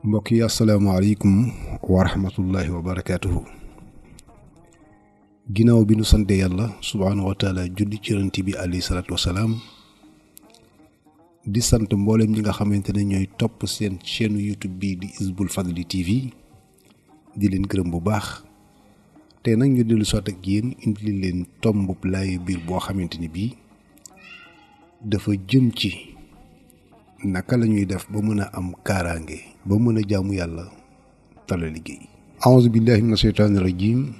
mbokk yi asalaamaaleykum wa rahmatullahi wa barakaatuhu. ginnaaw bi nu sante yàlla subhaanahu wa taala julli ci yonent bi alayhi salaatu wasalaam di sant mboolem ñi nga xamante ne ñooy topp seen chaîne YouTube bii di Hizbul Fadli TV di leen gërëm bu baax te nag ñu dellu soit ak yéen indi leen tomb laay biir boo xamante ni bii dafa jëm ci naka la ñuy def ba mën a am kaaraange ba mën a jaamu yàlla tala liggéey. aouzu billahi mina sheytaani rajim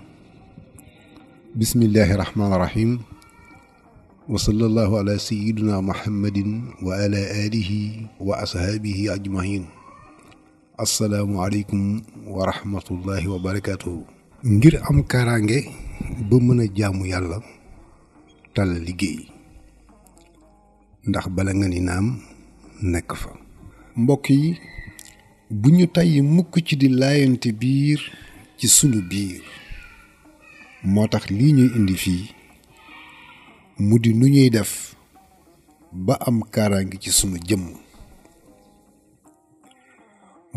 bismillahi rahmaani rahim wa sallallahu ala sayyidina muhammadin wa ala alihi wa ashaabihi ajmahin. assalaamu aleykum wa rahmatullahi wa barakatuhu. ngir am kaaraange ba mën a jaamu yàlla tala liggéey ndax bala nga ni naam nekk fa. mbokk yi bu ñu tàyyi mukk ci di laayante biir ci sunu biir moo tax lii ñuy indi fii mu di nu ñuy def ba am kaaraange ci sunu jëmm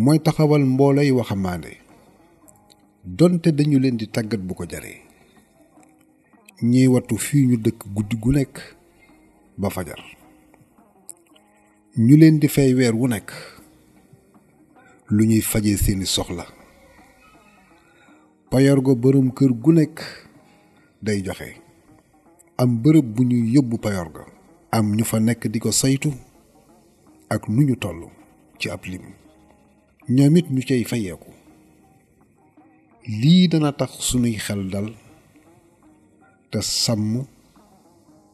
mooy taxawal mboolay waxambaane donte dañu leen di tàggat bu ko jaree ñiy wattu fii ñu dëkk guddi gu nekk ba fajar ñu leen di fay weer wu nekk lu ñuy fajee seeni soxla payorgo boroom kër gu nekk day joxe am bërëb bu ñuy yóbbu payorgo am ñu fa nekk di ko saytu ak nu ñu toll ci ab lim ñoom it ñu cay fayeeku lii dana tax sunuy xel dal te sàmm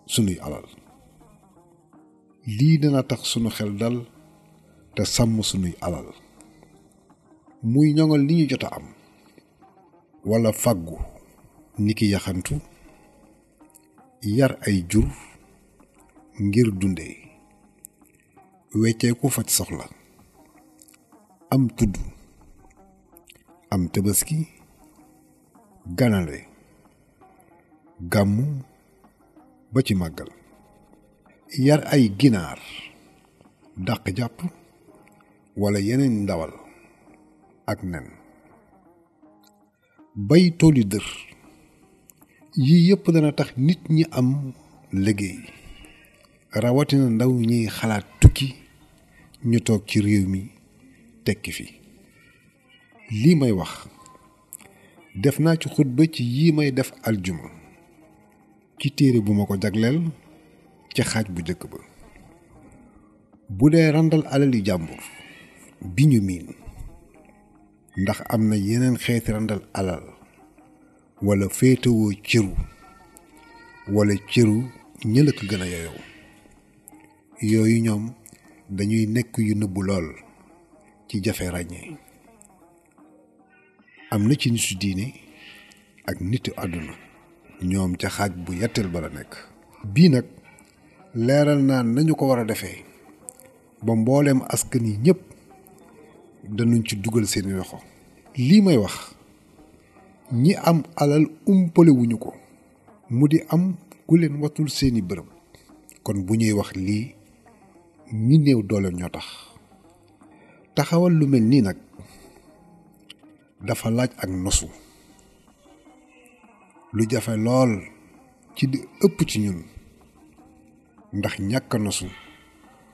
sunuy alal lii dana tax sunu xel dal te sàmm sunuy alal muy ñoŋal li ñu jot a am walla fàggu niki yaxantu yar ay jur ngir dunde wecceeku faj soxla am tudd am tabaski ganale gàmmu ba ci màggal yar ay ginaar dàq jàpp walla yeneen ndawal ak nen bay tooli dër yii yëpp dana tax nit ñi am liggéey rawatina ndaw ñiy xalaat tukki ñu toog ci réew mi tekki fi lii may wax def naa ci xutba ci yii may def aljuma ci téere bu ma ko jagleel ca xaaj bu njëkk ba bu dee randal alali jàmbur bi ñu miin ndax am na yeneen xeeti randal alal walla féetewoo cëru walla cëru ñëla ko gën a yeyoo yooyu ñoom dañuy nekk yu nëbbu lool ci jafe ràññee am na ci nitu diine ak nitu àdduna ñoom ca xaaj bu yetteel ba la nekk bii nag leeral naa nañu ko war a defee ba mbooleem askan yi ñépp danuñ ci dugal seeni loxo lii may wax ñi am alal umpalewuñu ko mu di am ku leen watul seeni bërëb kon bu ñuy wax lii ñi néew doole ñoo tax taxawal lu mel nii nag dafa laaj ak nosu lu jafe lool ci di ëpp ci ñun ndax ñàkk a nosu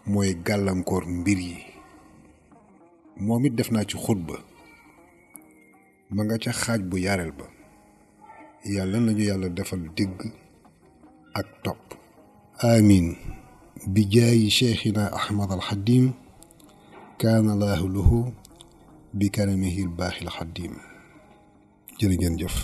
mooy gàllankoor mbir yi moom it def naa ci xutba ma nga ca xaaj bu yareel ba yàlla nañu yàlla defal dégg ak topp amin bi jaayi cheikhina ahmad alxadim kaana laahu lahu bi karamihi albaaxi alxadim jërë ngeen jëf